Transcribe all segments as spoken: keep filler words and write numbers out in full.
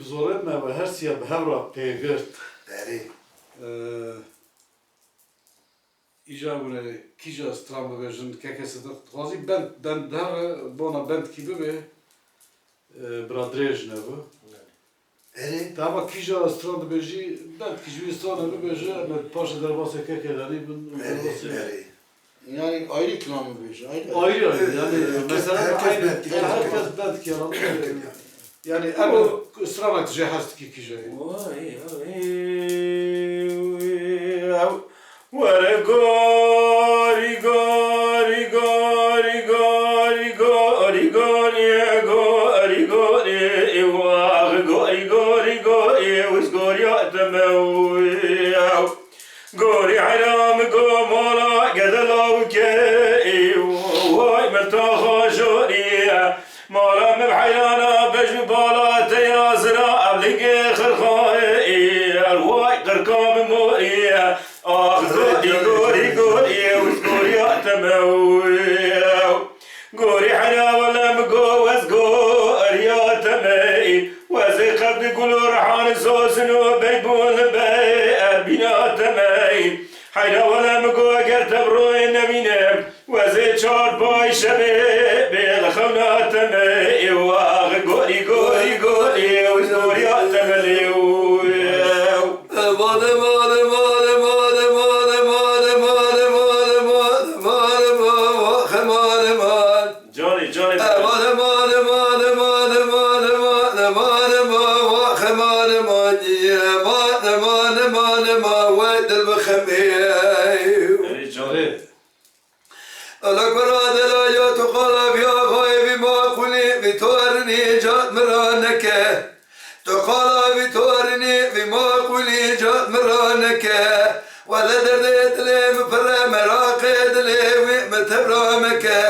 Zorê me ve her siya bi hev re pêgirt. Erê. Ee, Îja wine kîja stran bibêjin, keke Sidiq. Dixwazî bend, bend dere, bona bendkî bibe, e, bira dirêj nebe. Erê. Te hema kîja stran dibêjî, bendkî ji wî stranê bibêje, em ê paşê derbasê keke Xenî bin û Erê, derbasê erê. Yani ayrı kilam mı bir şey? Ayrı. Ayrı ayrı, yani, e, mesela, herkes bendkî, her kes bendkî, yani. Yani, em stranak jê hez dikî kîje. Vay, vay, vay. Were gorî, gorî, gorî, gorî, gorî, gorî, gorî, gorî, gorî, wah, gorî, gorî, gorî, wis gorî, ya temew. Gorî heyran go mala gede lawke, way min taxa joriye. Mala min heyrana bej û bala te ya zira evlingê xirxaye, way qirka min moriye. Ax gorî, gorî, gorî, wis gorî ya temew. Gorî heyra wele mi go wez go eriya temey. Wezê qevdi gul û rehan sosin û beybûn bey erbîna temey. Heyra wele mi go eger te bi royê nemîne. Wezê çar pay şevê bê li xewna temey. Ê wax gorî, gorî, gorî, wez goriya temelê. Canê, canê. Erê, canê. Ala kura dela ya tu qala vî axayê vî maqulî vî tu erinî cat min ra neke. Tu qala vî tu erinî vî maqulî cat min ra neke. Wele derdê dilê min pir e, meraqê dilê wî min tevra meke.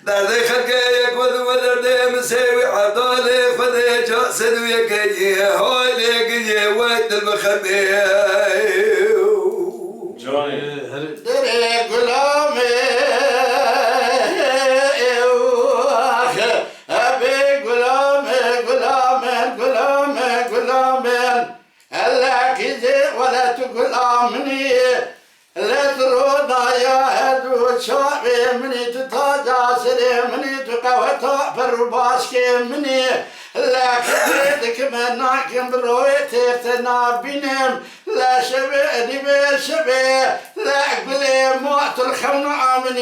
Derdê xelkê yek we di we derdê min sê wî evdalê Xwedê ca sed û yekê yê. Hay lê giyê wey dil bixemê. Canê. Derê gulamê, ew, ax, hebê gulamê, gulamê, gulamê, gulamê. Hellekî zê wele tu gula min î, lê tu ronaya her du çavê min î, tu taca serê min î, tu qeweta per û başkê min î. Hellekî zê dikime nakim bi royê têr te nabînim, lê şevê nîvê şevê, lê gulê ma tu li xewna min î.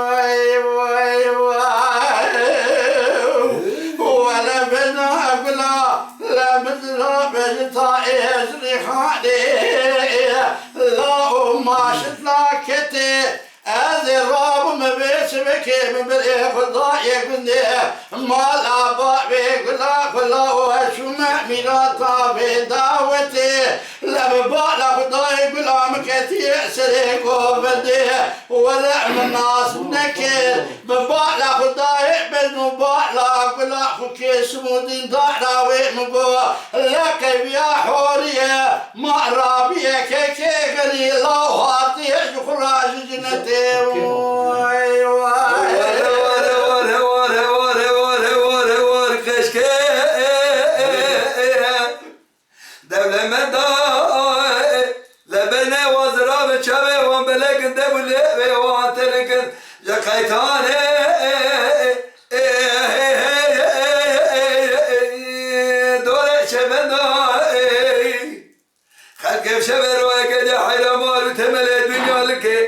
Wey, wey, wey. Wele bêjna gula. La min zira bejita êzrî xalê, la û maşit la ketê, ez ê rabim vê çivekê min birê Xwedayê gundê, mala bavê gula gula û ez çûme mîrata vê dawetê, la bi bala Xwedayê gula min ketiye serê govendê, wele min nas nekir. Bi bala Xwedayê bin û bala gula xwe kêşim û dîndara wê min got, leqebiya horiye, ma rabiye kekê gelî law hatiye ji xwe ra ji cinetê. Wey, wey. Ware, ware, ware, ware, ware, ware, ware, ware, keşke. Dewlemenda, lebene wazira bi çavê wan belekin de bû lê wê wan telikin ji qeytanê. Dore çemenda, xelkê şevê royeke de heyra mar û temelê dinya like.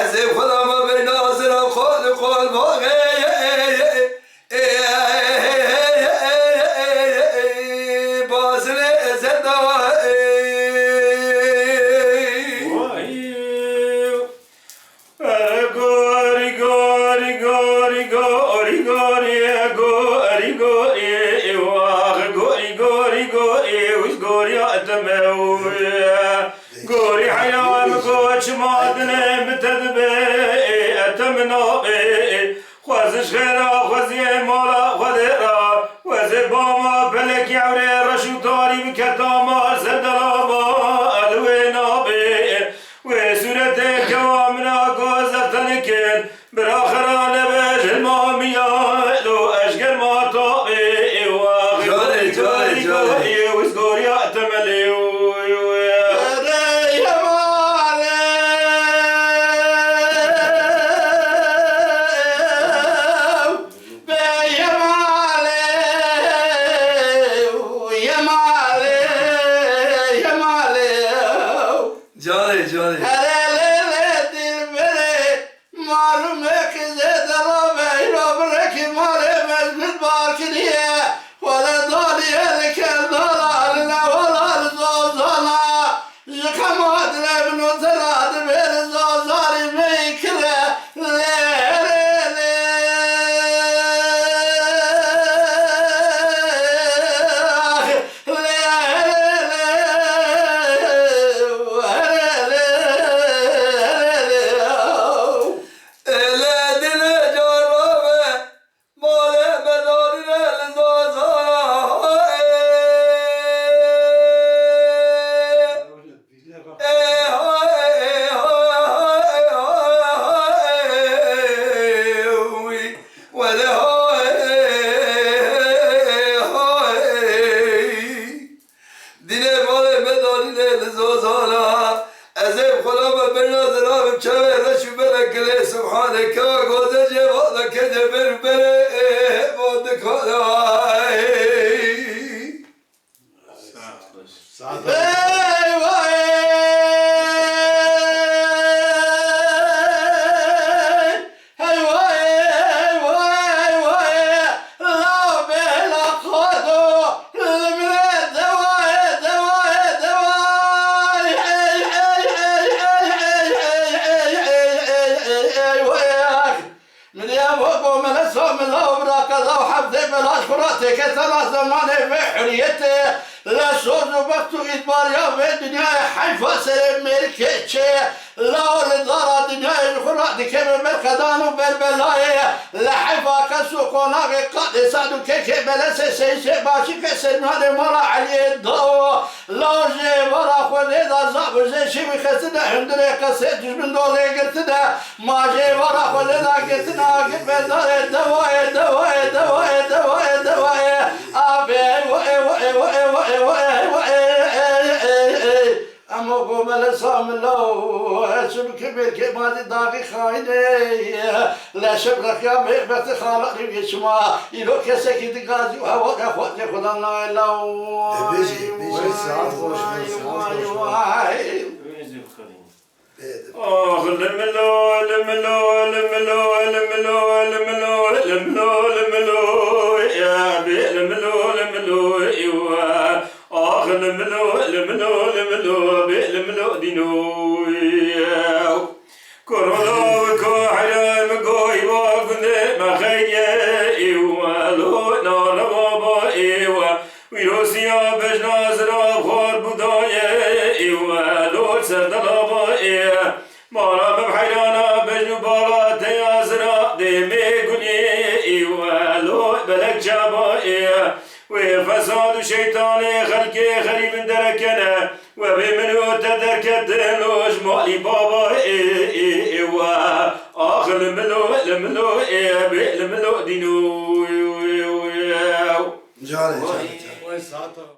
Ez ê xweda ma beyna zira qol û qol vaxê. Bazilê zenda. Gorî, gorî, gorî, gorî, gorî, gorî, gorî, gorî, wah, gorî, gorî, gorî, wis gorî eteme. Gorî heyra min got çima dilê min te dibe, ete min nabe. Xwezin ji xêra xweziyê mala Xwedê ra. Wezê bama pelekî ewrê reş û tarî biketa ma ser delama, el wê nabe. Wê sûretê kewa min a gozer tenikin. Bira xera nebe hilma miya, lo eşger ma tabe. Ê wa. Carê, carê, carê. Hele lê lê dilberê, malûm e ki zêde rabe, îro birekî malê mezbit bar kiriye. Wele daliye li Keldala, li Newala, li Zozana. Ji xema dilê min û te re dibê li Zozarî meyî kire. Lê, lê, lê. Dînê malê me danîne li Zozana. Ez ê bi xwe nabim berna zirabim çavê reş û belek gilê subhaneke gozê cê vana kece ber û berê ê van dikana. Saet xweş. Saet xweş. Hey vay! Hey vay, hey vay, hey vay, la bela xado, li min re dewayê, dewayê, dewayê, ey, ey, ey, ey, ey, vay, ah. Min ya bo, bo mele sa min la bira qeza û heftê belaş xura têke tena zemanê vê huriyetê, le soz û bext û îtbariya vê dinyayê heyfa serê mêrikê çê. Law li dara dinyayê ji xwe radikeve ber qedan û ber belayê. Li heyfa qes û qonaxê qadê sad û kekê belesê seyisê başikê sermiyanê mala Eliyê Dawo. Law ji êvara xwe rê da zab û zê şîvî xestine hundirê qesê dijmin dolê girtine. Ma ji êvara xwe rê da girtine agir be darê dewayê, dewayê, dewayê, dewayê, dewayê. Abê, wayê, wayê, wayê, wayê, wayê, wayê, ey, ey, ey. Emo gomele samila û ez çimkî bêrkê ma dî daxî xayinê. Leşe biraxiya mêrbextê xalanê wê çima. Îro kesekî digazî û hewa xwedê xwedan nayê law. Dibêjê, bêjê, saet xweş be, saet xweş be. Vay, vay, vay. Bê, dibê. Ax, limilo, limilo, limilo, ya bê, limilo, limilo, iwa. Ax, li milo, li milo, li milo, bê li milo dîno. Korona wika heyran min goy wa gundê me xeyriye, îwa lo narewa ba, îwa wîrosiya bejna zira xwar budaye, îwa lo serdela ba, îwa Mala min heyrana bejn û bala te ya zira dêmê gulê ê we lo belek çaba ê wê fesad û şeytanê xelkê xerîbin derekene we bê min û te derketin û ji malî baba ê ê ê we ax li milo li milo ê bê li milo dîno. Carê, carê, carê.